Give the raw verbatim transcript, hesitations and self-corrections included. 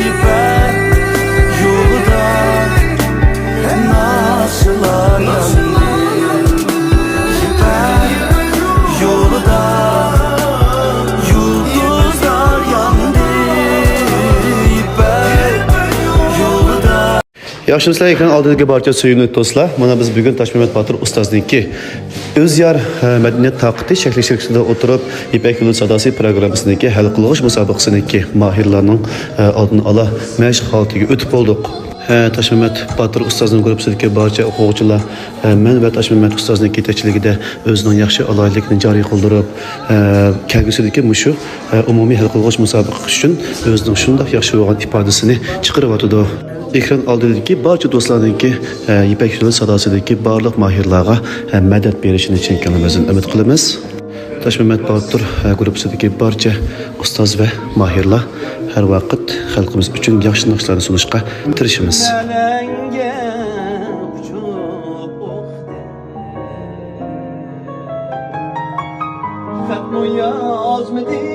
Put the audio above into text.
يىپەك يولىدا ناسىلار ياندى، يىپەك يولىدا يۇلتۇزلار ياندى، يىپەك يولىدا. ياخشىمۇسىلەر، ئېكران ئالدىدىكى بارچە سۆيۈملۈك دوستلار؟ مانا بىز بۈگۈن تاشمەمەت باتۇر ئۇستازنىڭكى ئۆز يار، ئە، مەدەنىيەت تاقىتى شەكلى شەكلىدە ئولتۇرۇپ، يىپەك يولى ساداسى پروگراممىسىنىڭكى ھەل قىلغۇچ مۇسابىقىسىنىڭكى ماھىرلارنىڭ، ئە، ئالدىنى ئالا مەشىق ھالىتىگە ئۆتۈپ بولدۇق. ئە، تاشمەمەت باتۇر ئۇستازنىڭ گۇرۇپپىسىدىكى بارچە ئوقۇغۇچىلار، ئە، مەن ۋە تاشمەمەت ئۇستازنىڭ يېتەكچىلىكىدە ئۆزىنىڭ ياخشى ئالاھىدىلىكىنى جارى قىلدۇرۇپ، ئە، كەلگۈسىدىكى مۇشۇ، ئە، ئومۇمىي ھەل قىلغۇچ مۇسابىقە ئۈچۈن ئۆزىنىڭ شۇنداق ياخشى بولغان ئىپادىسىنى چىقىرىۋاتىدۇ. ئېكران ئالدىدىكى بارچە دوستلارنىڭكى، ئە، يىپەك يولى ساداسىدىكى بارلىق ماھىرلارغا، ئە، مەدەت بېرىشىنى چىن كۆڭلىمىزدىن ئۈمىد قىلىمىز. تاشمەمەت باتۇر، ئە، گۇرۇپپىسىدىكى بارچە ئۇستاز ۋە ماھىرلار، ھەر ۋاقىت خەلقىمىز ئۈچۈن ياخشى ناخشىلارنى سۇنۇشقا تىرىشىمىز. خەتمۇ يازمىدى